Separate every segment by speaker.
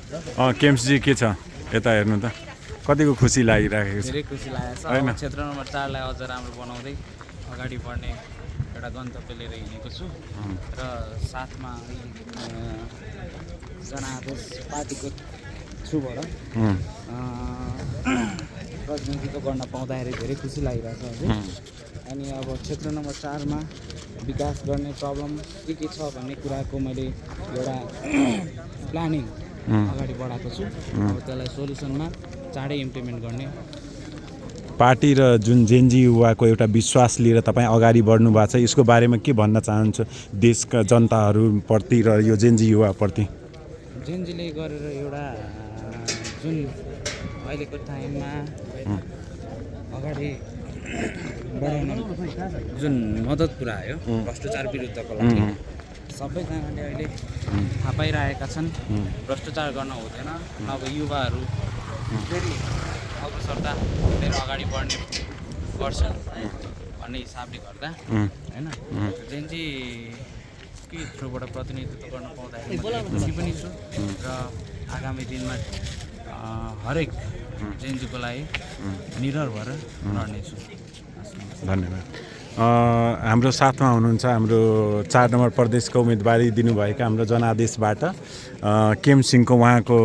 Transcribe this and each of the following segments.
Speaker 1: केम्सजी के छ यता हेर्नु त कतिको खुसी लागिरहेको छ
Speaker 2: धेरै खुसी लागेको छ
Speaker 1: हैन
Speaker 2: क्षेत्र नम्बर 4 लाई अझ राम्रो बनाउँदै अगाडि बढ्ने एउटा गन्तव्य लिएर हिँडेको छु र साथमा जनादेश पार्टीको थ्रुबाट प्रतिनिधित्व गर्न पाउँदाखेरि धेरै खुसी लागिरहेको छ हजुर अनि अब क्षेत्र नम्बर 4 मा विकास गर्ने प्रब्लम के छ भन्ने कुराको मैले एउटा प्लानिङ अगाडि बढाएको छु अब त्यसलाई सोलुसनमा चाँडै इम्प्लिमेन्ट गर्ने
Speaker 1: पार्टी र जुन जेनजी युवाको एउटा विश्वास लिएर तपाईँ अगाडि बढ्नु भएको छ यसको बारेमा के भन्न चाहन्छु देशका जनताहरूप्रति र यो जेनजी युवाप्रति
Speaker 2: जेनजीले गरेर एउटा जुन अहिलेको टाइममा अगाडि बढाउन जुन मद्दत पुऱ्यायो भ्रष्टाचार विरुद्धको लागि सबैजनाले अहिले थाहा पाइरहेका छन् भ्रष्टाचार गर्न हुँदैन अब युवाहरू फेरि अग्रसरता फेरि अगाडि बढ्ने गर्छन् भन्ने हिसाबले गर्दा होइन जेनजी कि थ्रुबाट प्रतिनिधित्व गर्न पाउँदाखेरि खुसी पनि छु र आगामी दिनमा हरेक जेनजीको लागि निडर भएर लड्नेछु
Speaker 1: धन्यवाद हाम्रो साथमा हुनुहुन्छ हाम्रो 4 नम्बर प्रदेशको उम्मेदवारी दिनुभएका हाम्रो जनादेशबाट केम सिंहको उहाँको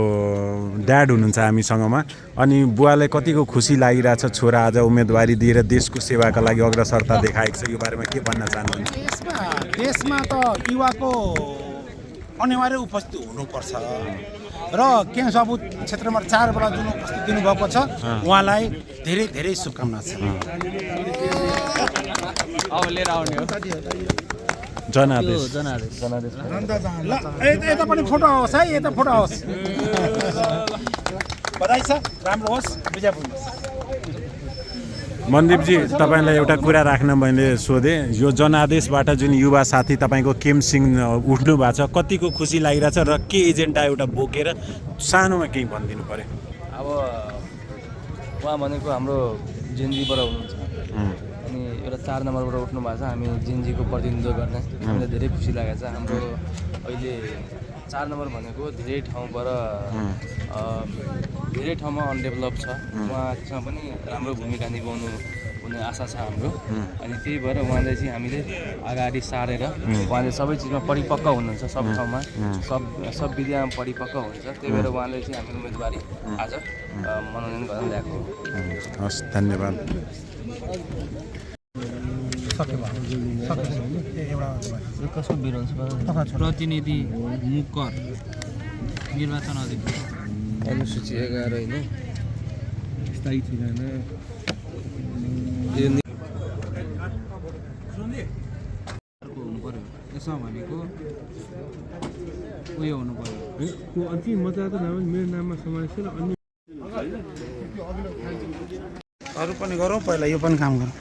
Speaker 1: ड्याड हुनुहुन्छ हामीसँगमा अनि बुवालाई कतिको खुसी लागिरहेछ छोरा आज उम्मेदवारी दिएर देशको सेवाका लागि अग्रसरता देखाएको छ यो बारेमा के भन्न चाहनुहुन्छ
Speaker 3: देशमा त युवाको अनिवार्य उपस्थिति हुनुपर्छ र केम साबु क्षेत्र नम्बर 4 बाट जुन उपस्थिति दिनुभएको छ उहाँलाई धेरै धेरै शुभकामना छ
Speaker 2: अब लिएर आउने हो
Speaker 1: जनादेश
Speaker 3: यता पनि फोटो होस् है यता फोटो होस् बधाई छ राम्रो होस् विजय पुग्नुहोस्
Speaker 1: मनदीपजी तपाईँलाई एउटा कुरा राख्न मैले सोधेँ यो जनादेशबाट जुन युवा साथी तपाईँको केम सिंह उठ्नु भएको छ कतिको खुसी लागिरहेछ र के एजेन्डा एउटा बोकेर सानोमा केही भनिदिनु पर्यो
Speaker 4: अब उहाँ भनेको हाम्रो जेनजीबाट हुनुहुन्छ अनि एउटा 4 नम्बरबाट उठ्नु भएको छ हामी जेनजीको प्रतिनिधित्व गर्ने हामीलाई धेरै खुसी लागेको छ हाम्रो अहिले 4 नम्बर भनेको धेरै ठाउँमा अनडेभलप छ उहाँ त्यसमा पनि राम्रो भूमिका निभाउनु हुने आशा छ हाम्रो अनि त्यही भएर उहाँलाई चाहिँ हामीले अगाडि सारेर उहाँले सबै चिजमा परिपक्व हुनुहुन्छ सब ठाउँमा सब विधामा परिपक्व हुन्छ त्यही भएर उहाँले चाहिँ हामी उम्मेदवारी आज मनोनयन गर्न ल्याएको हो
Speaker 1: हस् धन्यवाद
Speaker 4: कसको विरोध
Speaker 2: प्रतिनिधि मुकर निर्वाचन अधिकारी
Speaker 4: अनुसूची 11 होइन
Speaker 2: स्थायी ठेगाना हुनु पर्यो यसमा भनेको उयो हुनु पर्यो
Speaker 5: अन्तिम मतदाता नाम मेरो नाममा समावेश छ र अन्य
Speaker 3: अरू पनि गरौँ पहिला यो पनि काम गरौँ